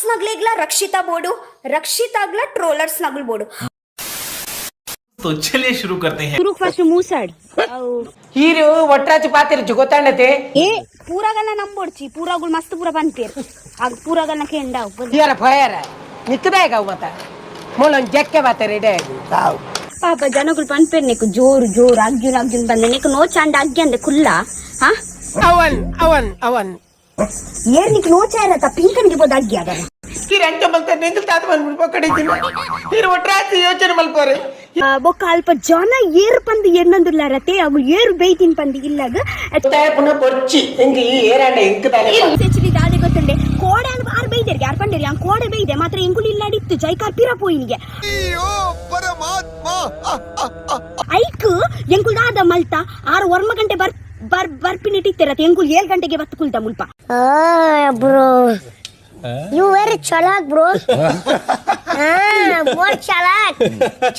Trollers ನಗ್ಲೇಗ್ಲ Rakshita ಬೋಡು, ರಕ್ಷಿತಾಗ್ಲ trollers ನಗ್ಲು ಬೋಡು. तो चलिए शुरू करते हैं। ಸುರುಕ್ ಫಸ್ಟ್ ಮೂಸಾಡ್ ಅವು. ಹೀರು ಒಟ್ರಾಚಿ ಪಾತಿರ್ಚು ಗೊತ್ತಾಂಡತೆ. ಏ, ಪೂರಗಲ್ಲ ನಂಬೋಡ್ಚಿ, ಪೂರಗಳು ಮಸ್ತ್ ಪೂರ ಪನ್ಪೇರ್ ಆಗ ಪೂರಗಲ್ನ ಕೆಂಡ. ಇಯರ ಫಯರ ನಿಕ್ಕದಾಯಗ ಅವು ಮತ ಮೂಲೊಂದು ಜಕ್ಕೆ ಬಾತಾರೆ ಇಡೆ ತಾವು. ಪಾಪ ಜನಗಳು ಪನ್ಪೇರ್ ನಿಕ್ ಜೋರು ಜೋರು ಅಗ್ಜುನ್ ಅಗ್ಜುನ್ ಬಂದೆ ನಿಕ್ ನೋ ಚಾಂಡ ಅಗ್ಗಿ ಅಂದೆ ಕುಲ್ಲ ಹಾ. ಅವನ್ ಅವನ್ ಅವನ್. ಏರ್ ನಿಕ್ ನೋ ಚಾರತ ಪಿಂಕನ್ಗೆ ಬೋದ ಅಗ್ಗಿ ಅದ. ಕೀರ್ ಅಂಚ ಮಲ್ತ ನಿಂದು ತಾತ ಬಂದ್ಬಿಟ್ಟು ಪಕ್ಕಡಿದ್ದೀನಿ ಹೀರು ಒಟ್ರಾಚಿ ಯೋಚನೆ ಮಲ್ಪೋರೆ. ಬೊಕ್ಕ ಅಲ್ಪ ಜನ ಏರ್ ಪಂದು ಎನ್ನೊಂದುಲ್ಲಾರತೆ ಅವು ಏರು ಬೇಯ್ತಿನ್ ಪಂದು ಇಲ್ಲಾಗ. ಪುನಃ ಬೊರ್ಚಿ ಎಂಕ್ ಈ ಏರಾಂಡ ಎಂಕ್ ತಾನೆ. ಆಕ್ಚುಲಿ ದಾದೆ ಗೊತ್ತುಂಡೆ, ಕೋಡೆ ಅಲ್ಪ ಆರ್ ಬೈದೆರ್ಗೆ ಆರ್ ಪಂಡೇರಿ ಅಂಗ್ ಕೋಡೆ ಬೈದೆ ಮಾತ್ರ ಎಂಕುಲು ಇಲ್ಲಾಡಿತ್ತು ಜೈಕಾರ್ ಪಿರ ಪೋಯಿನಿಗೆ. ಐಕ್ ಎಂಕುಲ್ ದಾದ ಮಲ್ತ ಆರು ಒರ್ಮ ಗಂಟೆ ಬರ್ ಬರ್ ಬರ್ಪಿನಿಟ್ಟಿತ್ತಿರತ್ತೆ, ಎಂಕುಲ್ 7 ಗಂಟೆಗೆ ಬತ್ತು ಕುಲ್ದ ಮುಲ್ಪ. Bro, you very chalak, bro. More chalak,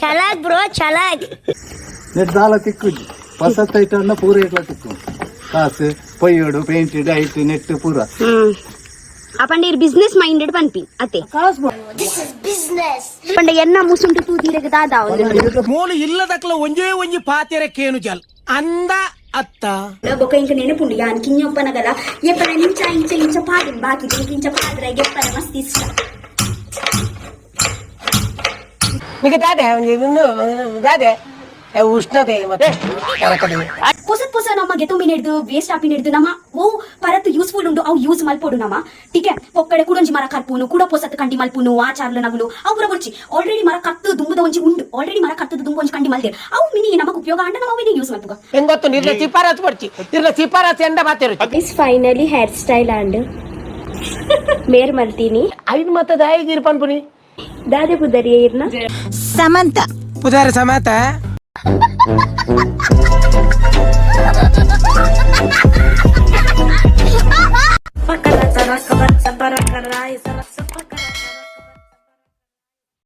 chalak, bro, chalak. ನೆಟ್ ದಾಲ ತಿಕ್ಕುಜಿ, ಪಸತ್ತ ಇಟ್ಟಣ್ಣ ಪೂರ ಇಟ್ಲ ತಿಕ್ಕು, ಕಾಸು ಪೊಯ್ಯೋಡು ಪೇಂಟ್ ಡೈಟ್ ನೆಟ್ ಪೂರ. ಆ ಪಂಡ ಇರ್ ಬಿಸ್ನೆಸ್ ಮೈಂಡೆಡ್ ಪನ್ಪಿ ಅತೆ. This is business. ಪಂಡ ಎನ್ನ ಮುಸುಂಟು ತೂದಿರಗ ದಾದ ಒಂದು. ಮೂಲು ಇಲ್ಲದಕ್ಲ ಒಂಜೇ ಒಂಜಿ ಪಾತೆರ ಕೇನು ಜಲ್ ಅಂದ ಅತ್ತ. ಬೊಕ ಇಂಕ ನೆನಪುಂಡು, ಯಾನ್ ಕಿഞ്ഞೊಪ್ಪನಗಲ ಎಪ್ಪನ ನಿಂಚ ಇಂಚ ಇಂಚ ಪಾಡಿನ್ ಬಾಕಿ ಇಂಕ ಇಂಚ ಪಾಡ್ರೆ ಗೆಪ್ಪನ ಮಸ್ತ್ ಇಷ್ಟ. ನಿಮಗೆ ದಾದೆ ಒಂಜಿ ಇನ್ನು ದಾದೆ ಉಷ್ಣತೆ ಮತ್ತೆ ಕರಕಡಿ. ಪೊಸತ್ ಪೊಸ ನಮ್ಮ ಗೆತೊಂಬಿನೆಡ್ದು ವೇಸ್ಟ್ ಆಪಿನೆಡ್ದು ನಮ್ಮ ಓ ಪರತ್ ಯೂಸ್ಫುಲ್ ಉಂಡು, ಅವು ಯೂಸ್ ಮಲ್ಪೊಡು ನಮ್ಮ ಟಿಕೆ. ಪೊಕ್ಕಡೆ ಕುಡೊಂಜಿ ಮರ ಕರ್ಪುನು, ಕೂಡ ಪೊಸತ್ ಕಂಡಿ ಮಲ್ಪುನು ಆಚಾರ್ಲ ನಗುಲು ಅವು ಪೂರ ಬೊರ್ಚಿ. ಆಲ್ರೆಡಿ ಮರ ಕತ್ತು ದುಂಬುದ ಒಂಜಿ ಉಂಡು, ಆಲ್ರೆಡಿ ಮರ ಕತ್ತದ ದುಂಬು ಒಂಜಿ ಕಂಡಿ ಮಲ್ದೇರ್, ಅವು ಮಿನಿ ನಮಕ್ ಉಪಯೋಗ ಅಂಡ ನಾವು ಅವಿನಿ ಯೂಸ್ ಮಲ್ಪುಗ. ಹೆಂಗ್ ಗೊತ್ತು, ಇರ್ಲ ಸಿಫಾರಸ್ ಬೊರ್ಚಿ, ಇರ್ಲ ಸಿಫಾರಸ್ ಎಂಡ ಪಾತೆರು. Is finally hair style and ಮೇರ್ ಮಲ್ತೀನಿ. ಐದು ಮತ್ತ ದಾಯಿಗಿರ್ ಪನ್ಪುನಿ. ದಾದೆ ಪುದರಿಯ ಇರ್ನ? ಪುದಾರ ಸಮಾತ.